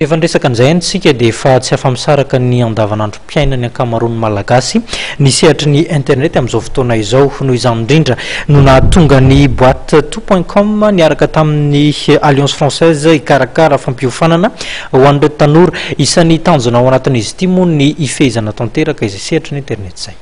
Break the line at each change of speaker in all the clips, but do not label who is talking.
Efa niresaka an'izay ihany isika dia efa tsy afa-misaraka ny andavanandrom-piainan'ny ankamaroan'ny Malagasy ny sehatry ny internet amin'izao fotoana izao. Noho izany indrindra no nahatonga ny Boite tout point com niaraka tamin'ny Alliance Française hikarakara fampiofanana ho an'ireo tanora. Isan'ny tanjona ao anatin'izy ity moa ny hifehezana tanteraka izay sehatry ny internet izay.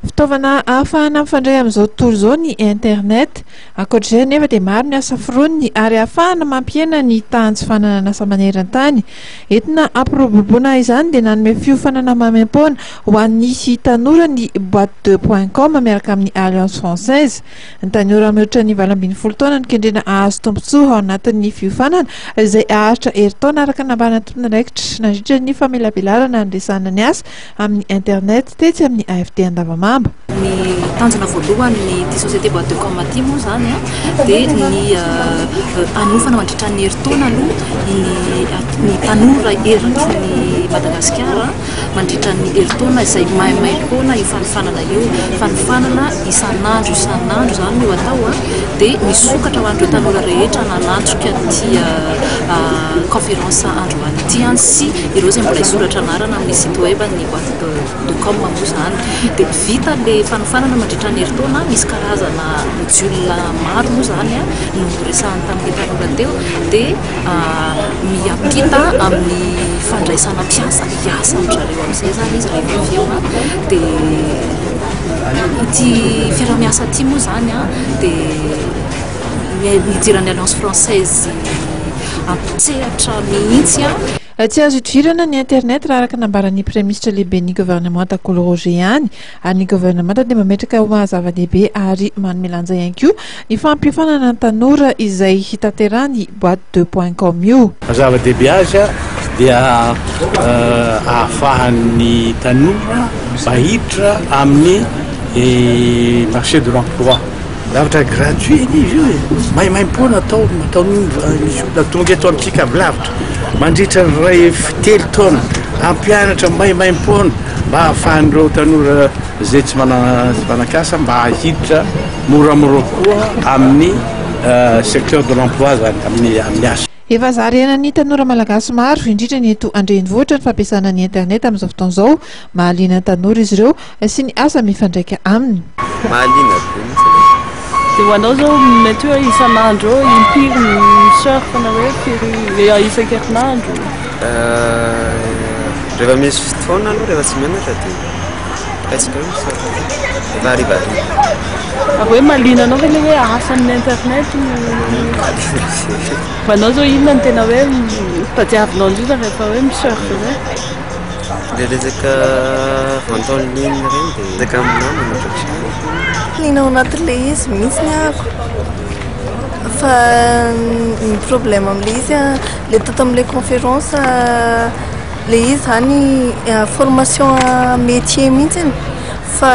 Fitaovana ahafahana mifandray amin'izao tontolo izao ny internet. Ankoatra izay anefa dia maro ny asa foroniny ary ahafahana mampihena ny tahan'ny tsy fananan'asa maneran-tany. Entina hampiroboroboana izany dia nanome fiofanana maimaimpoana ho an'ny tanora ny Boite deux point com miaraka amin'ny Alliance Française. Ny tanora mihoatra ny 18 taona no kendrena hahazo tombontsoa ao anatin'ny fiofanana izay haharitra herintaona araka ny nambaran'ny tompon'andraikitra nandritra ny famelabelarana niresahana ny asa amin'ny internet tetsy amin'ny AFD Andavamamba.
Ny tanjona voalohany ity société boite de com ity moa izany dia ny hanofana mandritra ny herintaona aloha ny tanora eraky ny Madagasikara mandritra ny herintaona izay maimaimpoana io fanofanana io. Fanofanana isan'andro isan'andro izany no atao dia misokatra ho an'ireo tanora rehetra nanatrika ity conférence androany ity sy ireo izay mbola hisoratra anarana amin'ny site web ny boite de com moa izany. Dia vita ilay fanofanana mandritra ny herintaona, misy karazana module maro moa izany no noresahany tamin'ilay tanora teo, dia miampita amin'ny fandraisana mpiasa hiasa amin-dry zareo amin'izay izany izy rehefa avy eo. Dia ity fiaraha-miasa ity moa izany dia nidiran'ny Alliance Française an-tsehatra mihitsy.
Tsy azo idivirana ny internet raha araka ny nambaran'ny Praiminisitra lehiben'ny governemanta Kolo Roger ihany, ary ny governemanta dia mametraka ho maha zava-dehibe ary manome lanja ihany koa ny fampiofanana ny tanora izay hitanterahan'ny boite deux point com io.
Ny zava-dehibe azy dia ahafahan'ny tanora mba hiditra amin'ny marché de l'emploi. Zavatra gratuit anie izy io e! Maimaimpoana atao, ataon'ny misy olona tonga eto amintsika avy lavitra mandritra ny iray telo taona hampianatra maimaimpoana mba hahafahan'ireo tanora izay tsy manana tsy manan-kasa mba hiditra moramora kokoa amin'ny secteur de l'emploi zany amin'ny amin'ny asa.
Efa zary iainan'ny tanora malagasy maro, indrindra ny eto an-drenivohitra ny fampiasana ny internet amin'izao fotoana izao. Mahaliana ny tanora izy ireo sy ny asa mifandraika aminy.
Mahaliana be mihitsy aloha.
Dia ho anao izao mety hoe isan'andro eo impiry mi-surf na hoe firy isan-kerinandro?
Rehefa misy fotoana aloha rehefa tsy mianatra dia presque hoe mi-surf rehefa harivariva.
Ary hoe mahaliana anao ve ilay hoe asa amin'ny internet no.
Mahaliana be.
Ho anao izao inona no tena hoe tadiavinao indrindra rehefa hoe mi-surf izay?
Le resaka vente en ligne ireny dia resaka amin'ny namana ohatrohatran'izany.
Liana ao anatin'ilay izy mihitsy ny ahako fa ny problème amin'ilay izy an, ilay tato amin'ilay conférence ilay izy izany formation métier mihitsy fa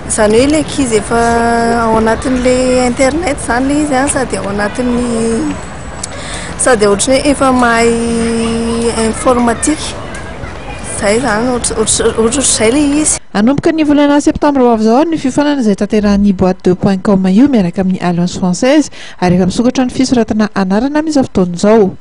izany hoe ilay ankizy efa ao anatin'ilay internet izany ilay izy an sady ao anatin'ny Sady ohatran'ny hoe efa mahay informatique, zay zany ohatrohatr'izay ilay izy.
Hanomboka ny volana septambra ho avy izao ary ny fiofanana izay tanterahin'ny Boite deux point com io miaraka amin'ny Alliance Française ary efa misokatra ny fisoratana anarana amin'izao fotoana izao.